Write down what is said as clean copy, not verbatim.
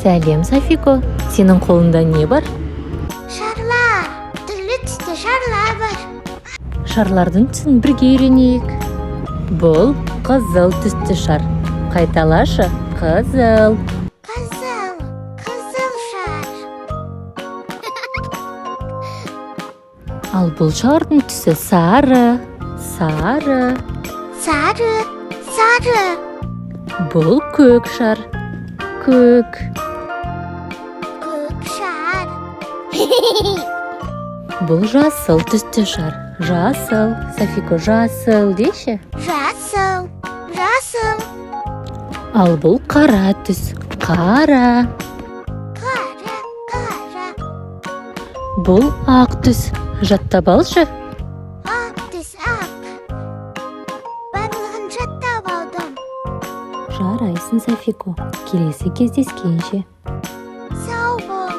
Сәлем, Софико! Сенің қолыңда не бар? Шарлар. Түрлі түсті шарлар бар. Шарлардың түсін бірге үйренейік. Бұл қызыл түсті шар. Қайталашы: қызыл. Қызыл, қызыл шар. Ал бұл шардың түсі сары, сары. Сары, сары. Бұл көк шар, көк. Көк шар. Бұл жасыл түсті шар, жасыл. Софико, жасыл деші. Жасыл, жасыл. Ал бұл қара түс, қара. Қара, қара. Бұл ақ түс. Жаттап алшы. Ақ түс, ақ. Барлығын жаттап алдым. Жарайсың, Софико! Келесі кездескенше! Сау бол.